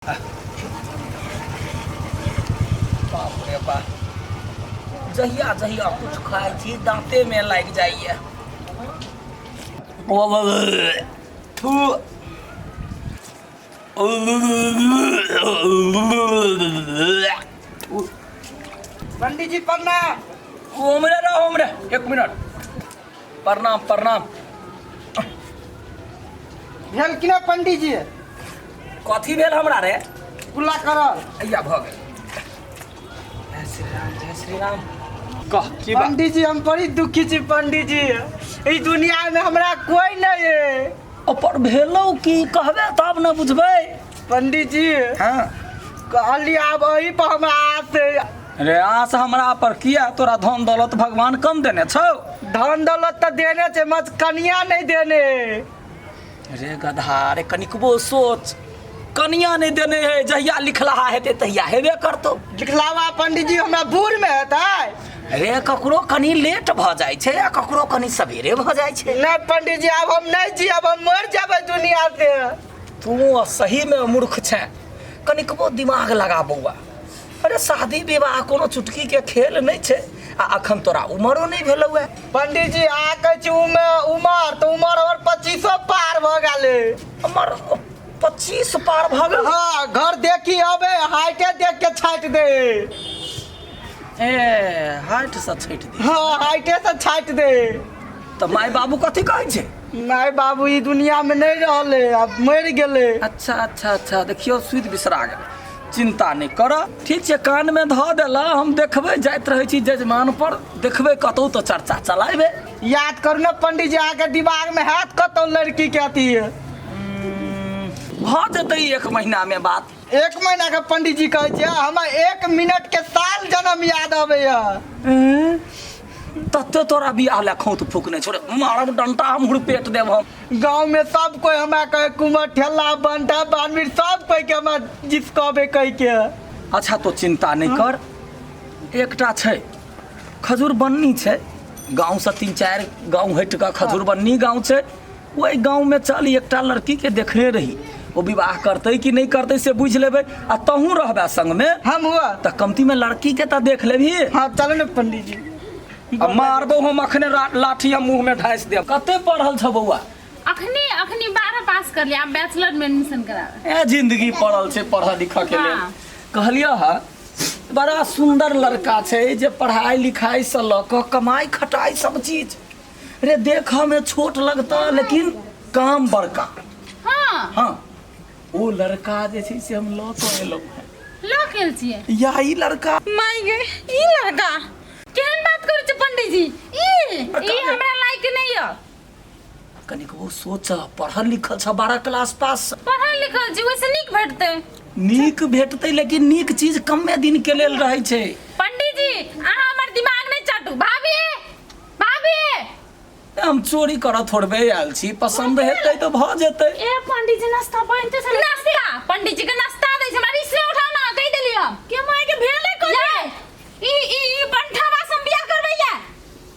बाप रे बाप, जहिया जहिया कुछ खाइ छी दाँते में लागि जाइए। थू। पंडित जी प्रणाम। उमरे रहो उमरे, एक मिनट। प्रणाम प्रणाम। भेल कि ना पंडित जी? कथी भेल हमरा रे? कुल्ला करल। अइया भऽ गेल। जय श्री राम, जय श्री राम। कह की बात? पंडित जी हम बड़ी दुखी छी पंडित जी, ई दुनिया में हमरा कोई नहीं है। ऊपर भेलौ की कहबे तब न बुझबै। पंडित जी हाँ कहली आब एही पर हमरा आस है। रे आस हमरा पर किया? तोरा धन दौलत भगवान कम देने छौ? धन दौलत तऽ देने छै, मत कनिया नहीं देने। रे गधा रे, कनिकबो सोच, कनिया नहीं देने है, जहिया लिखलाहा हेतै तहिया हेबे करतौ। लिखलावा पंडित जी हमरा बूढ़ में हेतै? रे ककरो कनि लेट भऽ जाइ छै आ ककरो कनि सवेरे भऽ जाइ छै। नहीं पंडित जी आब हम नहीं जियब, हम मर जेबै दुनिया से। तू सही में मूर्ख छे, कनिकबो दिमाग लगा बौआ। अरे शादी विवाह कोनो चुटकी के खेल नहीं छै आ अखन तोरा उमरो नहीं भेलौ है। पंडित जी आ कहै छी उमर तऽ उमर हमर 25 पार भऽ गेलै। हमर 25 पार भऽ गेल? हाँ, घर देखी अबे हाइटे देख के छाटि दे। ए हाइट से छाटि दे? हाँ हाइटे से छाटि दे। तऽ माय बाबू कथी कहै छै? माय बाबू ई दुनिया में नहीं रहले, अब मरि गेलै। अच्छा अच्छा अच्छा, देखियौ सुति बिसरा गेलै। चिंता नहीं कर, ठीक छै, कान में धऽ देला, हम देखबै, जाइत रहै छी जजमान पर, देखबै कतौ तऽ चर्चा चलायबै। याद करू ने पंडित जी, अहाँके दिमाग में हैत कतौ लड़की के अथी? भऽ जेतै एक महीना में बात। एक महीना के पंडित जी कहै छियै, हमरा 1 मिनट के साल जन्म याद अबैया। तते तोरा बियाह लए खौत फूकने छोड़े, मारब डंटा हम हुड़पेट देब हम। गांव में सब कोई हमरा कहे कुमर ठेला बंटा बानवीर, सब कोई के हमरा जिस कहबे कह के। अच्छा तो चिंता नहीं कर, एकटा छै खजूर बन्नी छै, गाँव से 3-4 गाँव हटि कऽ खजूर बन्नी गाँव छै, ओहि गाँव में चल, एकटा लड़की के देखने रही, ओ विवाह करतै कि नहीं करतै से बुझि लेबै, आ तहूँ रहबै संग में। हम हुआ तऽ कमती में लड़की के तऽ देख लेबही। हाँ चलो ने पंडित जी। आ मारबो हम अखने लाठी हम मुंह में ढासि देब। कते पढ़ल छ बौआ? अखनी अखनी 12 पास कर लिया, बैचलर में एडमिशन करावे। ए जिंदगी पड़ल छै पढ़ऽ लिखऽ के लेल। हाँ। कहलियह हा, बड़ा सुंदर लड़का छै जे पढ़ाई लिखाई से लऽ कऽ कमाई खटाई सब चीज। रे देखऽ में छोट लगता लेकिन काम बड़का। हाँ। हाँ ओ लड़का जे छै से हम लऽ कऽ एलहुँ हेँ। लऽ के एल छियै? या ई लड़का। माय गे, ई लड़का केहन बात करै छै पंडित जी? ई हमरा लायक नहीं है। कनिक वो सोच, पढ़ल लिखल छ, 12 क्लास पास। पढ़ल लिखल छी, ओइसे नीक भेटतै। नीक भेटतै लेकिन नीक चीज कमे दिन के लेल रहै छै। पंडित जी अहाँ हमर दिमाग नहि चाटू। भाभी भाभी हम चोरी करऽ थोड़बे आयल छी, पसंद हेतै तऽ भऽ जेतै। ए पंडित जी नाश्ता बनते छलै। नाश्ता पंडित जी के नाश्ता दै छै, हमरा रिश्ते उठाउ ना, कहि देलियै हम। के माय के भेलै कथी? ई ई ई बंठावा से हम बियाह करबैया।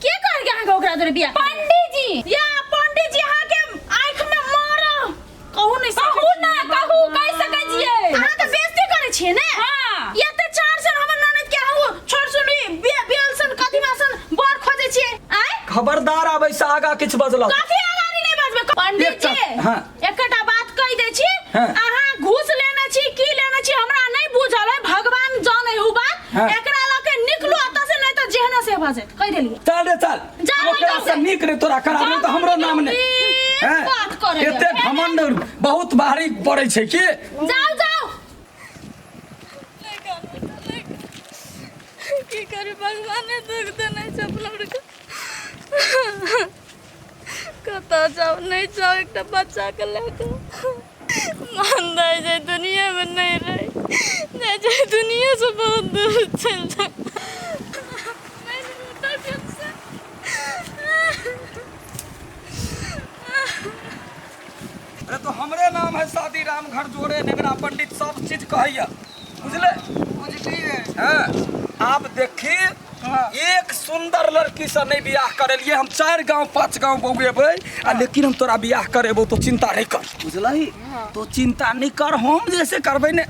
के कहल के अहाँके ओकरा जोरे बियाह? पंडित जी। या पंडित जी अहाँके आँखि में मारब। कहू नहीं, कहू ना, कहू कहि सकै छियै। अहाँ तऽ बेइज्जती करै छियै ने? हां। या तऽ चार सन हमर ननद के अहाँ छोड़ सुनी बेल सन कदीमा सन बर खोजै छियै। आय खबरदार आबै से आगा किछु बजलक। कथी आगाड़ी नहीं बजबै पंडित जी? हाँ। एकटा बात कहि दै छी, हाँ। अहाँ घूस लेने छी की लेने छी हमरा नहीं बुझल है, भगवान जाने उ बात। हाँ। एकरा लऽ के निकलू एतऽ से, नहीं तऽ जेहने से भऽ जायत, कहि देलियै। चल रे चल, जा ओकरा से नीक रे तोरा करा तऽ हमरो नाम नहि। हैं? बात करैया। एते घमंड बहुत भारी पड़ै छै की? जाओ जाओ। की करी भगवाने दुख देने छै अपना आरके। कतऽ जाउ नहि जाउ एकटा बच्चाके लए कऽ मन दै छै दुनियामे नहि रही जाइ छै दुनियासँ बहुत दूर चलि जाउ। नहि रहू। अरे तो हमरे नाम है शादी राम घर जोड़े नेगरा पंडित सब चीज कहैया, बुझले? बुझलिए। हाँ, आब देखी एक सुंदर लड़की से नहीं बियाह करेलिए हम चार गांव पांच गांव बौएबै आ लेकिन हम तोरा बियाह करेबो तो चिंता नहीं कर बुझलही तो चिंता नहीं कर हम जैसे करबै ने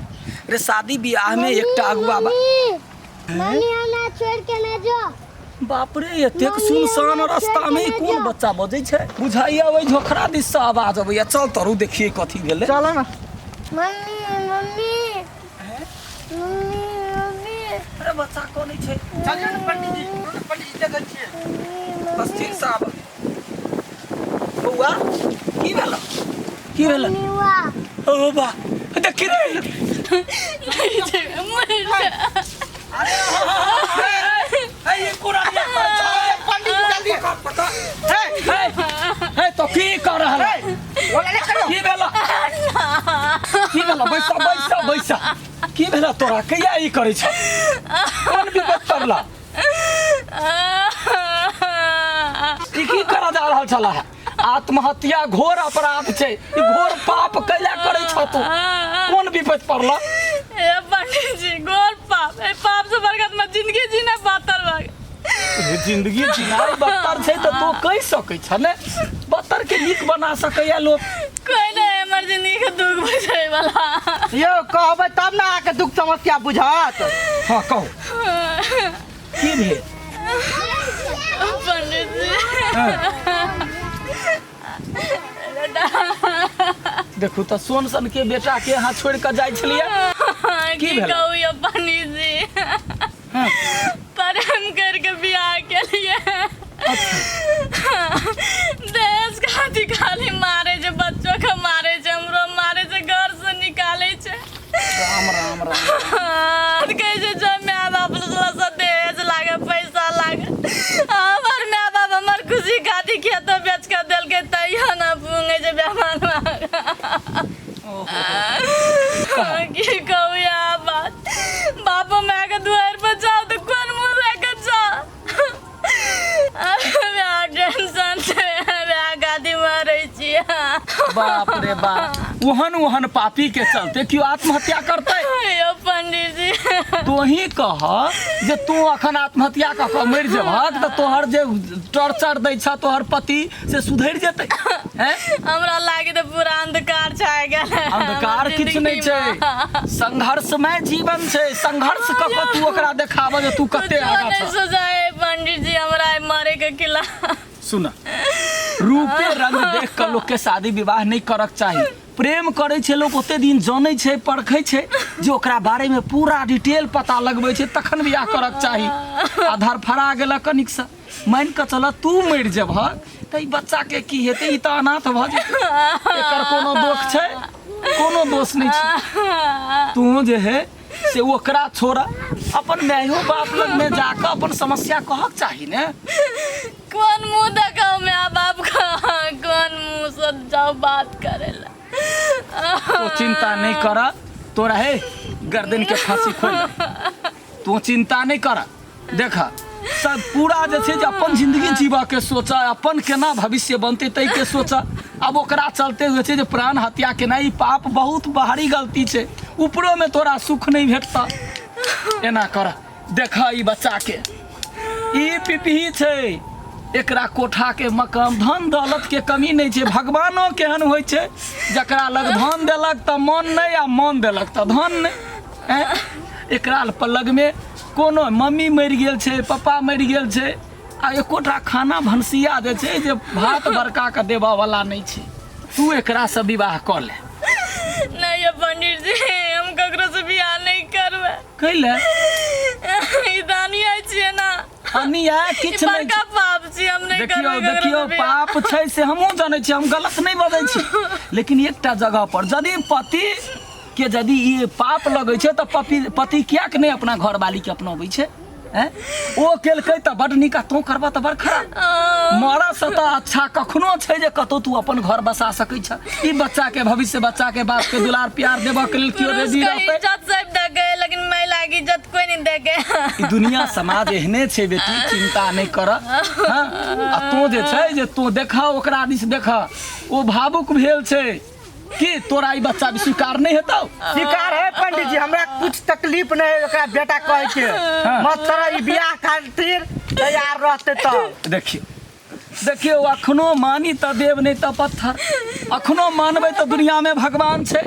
रे शादी बियाह में एकटा अगुआ बा मम्मी हमरा छोड़ के ना जो बाप रे एतेक मम्मी, सुनसान हमरा रास्ता छोड़ में के ई ना कोन जाओ। बच्चा बजै छै बुझाइया ओहि झोखरा दिस से आवाज अबैया चल तरू देखिए कथी भेलै चलो ना मम्मी मम्मी मम्मी मम्मी अरे बच्चा कोन छै चलियो ने पंडित जी पंडित जी देखै छियै बस ठीक साहब बौआ की भेल की भेल मम्मी वाह ओ बा देखी रे नहीं जेबै मरि जा अरे हे ई कोना पंडित जी जल्दी पकड़ पकड़ हे हे हे तो की कर रहल है? बोला नहीं करो की भेल की भेल बैसा बैसा बैसा की भेल तोरा कहिया ई करै छ कोन विपत पड़ला ई की करऽ जा रहल छला है आत्महत्या घोर अपराध छै ई घोर पाप कैला करै छ तू कोन विपत पड़ला ए पंडित जी गोर पाप ए पाप से बरकत में जिंदगी जीना बातर बा रे जिंदगी जीनाइ बदतर छै तऽ तू कहि सकै छ ने बदतर के नीक बना सकैया लोक कोई नहीं हमर जिंदगी के दुख बुझे वाला यौ कहबै तब ने अहाँके दुख समस्या बुझत हँ कहू की भेल पंडित जी हँ, देखू तऽ सोन सन के बेटा के अहाँ छोड़ि कऽ जाइ छलियै की की भेल? कहू यो पंडित जी हँ, प्रेम करके बियाह के लिए देश खातिर खाली मारे छै बच्चो के मारे छै हमरो मारे छै घर से निकाले छै राम राम राम कहै छै जो माय बाप से दहेज लागे पैसा लागे हमर माय बाप हमर खुशी खातिर खेतो बेच के देलकै तैयो ना पुंगे छै बेमान की कहू या बात बापो माय के दुआरि पर जाओ तऽ कोन मुँह लए के जाओ टेंशन छै गादी मारै छियै बाप रे बाप ओहन ओहन पापी के चलते क्यों आत्महत्या करते यौ पंडित जी तू ही कह जे तू अखन आत्महत्या कऽ कऽ मरि जेबहक तऽ तोहर जे टॉर्चर दै छह तोहर पति से सुधरि जेतै हैं हमरा लागे तऽ पूरा अंधकार छा गेल है अंधकार हमर किछु नहि छै जिंदगीमे। संघर्षमय जीवन छै संघर्ष कऽ कऽ तू ओकरा देखाबह जे तू कते कुछो आगाँ नहि छह सुझाए पंडित जी हमरा आइ मरे के खिलाफ सुन रूपे रंग देख कऽ लोकके शादी विवाह नहि करक चाही प्रेम करै छै लोक ओते दिन जनै छै परखै छै जे ओकरा बारेमे पूरा डिटेल पता लगबै छै तखन बियाह करक चाही आ धरफड़ा गेलक कनिकसँ मानि कऽ चल तू मरि जेबह तऽ ई बच्चाके की हेतै ई तऽ अनाथ भऽ जेतै एकर कोनो दोष छै कोनो दोष नहि छै तू जे है से ओकरा छोड़ अपन मायो बाप लगमे जाकऽ अपन समस्या कहक चाही ने कोन मुंह देखाओ माय बाप का कोन मुंह से जाओ बात करेला तू चिंता नहीं कर तोरा हे गर्दन के फांसी खोल दे। तू चिंता नहीं कर देख सब पूरा जे छै जे अपन जिंदगी जीबऽ के सोचा अपन केना भविष्य बनतै ताहि के सोचा आब ओकरा चलते होइ छै जे प्राण हत्या केनाइ ई पाप बहुत भारी गलती छै ऊपरोमे तोरा सुख नहि भेटतऽ एना कर देख ई बच्चाके ई पिपही छै एकरा कोठाके मकान धन दौलतके कमी नहि छै भगवानो केहन होइ छै जकरा लग धन देलक तऽ मन नहि आ मन देलक तऽ धन नहि आँय? एकरा लगमे कोनो मम्मी मरि गेल छै पप्पा मरि गेल छै आ एकोटा खाना भनसिया जे छै जे भात बड़का के देबऽ वाला नहि छै तू एकरासँ विवाह कऽ ले नहीं ये पंडित जी हम ककरो से बियाह नहीं करबै कैले ई दानिया छियै ना अनिया ई किछु नहि बड़का पाप छी हम नहीं देखियौ करबै ककरो देखियौ से बियाह। पाप छै से हमहूँ जनै छी हम गलत नहि बजै छी लेकिन एकटा जगह पर यदि पति के यदि ई पाप लगै छै तऽ पति पति किएक नहि अपना घरवालीके अपनबै छै हैं ओ केलकै तऽ बड नीक आ तोँ करबह तऽ बड़ खराब मरऽसँ तऽ अच्छा कखनो छै जे कतहु तू अपन घर बसा सकै छह ई बच्चाके भविष्य बच्चाके बापके दुलार प्यार देबऽ के लेल केओ पुरुष रेडी के रहतै इज्जत सब देखे लेकिन महिला के इज्जत कोई नहीं देखे ई दुनिया समाज एहने छै बेटी चिंता नहि कर हँ आ तोँ जे छै जे तोँ देखह ओकरा दिस देखह ओ भावुक भेल छै की तोरा ई बच्चा भी स्वीकार नहीं हेतौ? स्वीकार है पंडित जी, हमरा कुछ तकलीफ नहीं है ओकरा बेटा कहे के। मत तरह ई बियाह खातिर तैयार रहते तो। देखियो देखियो, अखनो मानी तऽ देव नहीं तऽ पत्थर। अखनो मानबै तऽ दुनिया में भगवान छै।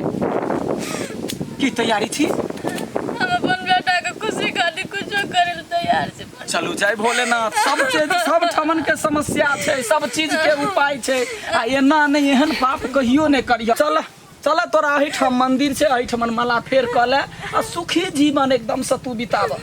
की तैयारी छी? हम अपन बेटा के खुशी खातिर कुछो करे ले तैयार छी। चलू जय भोलेनाथ। सब चीज सब ठमन के समस्या छै, सब चीज के उपाय छै। आ एना नहि, एहन पाप कहियो नहि करियो। चल चल, तोरा एहिठाम मंदिर छै, एहिठमन माला फेर कऽ ले आ सुखी जीवन एकदम से तू बिताब।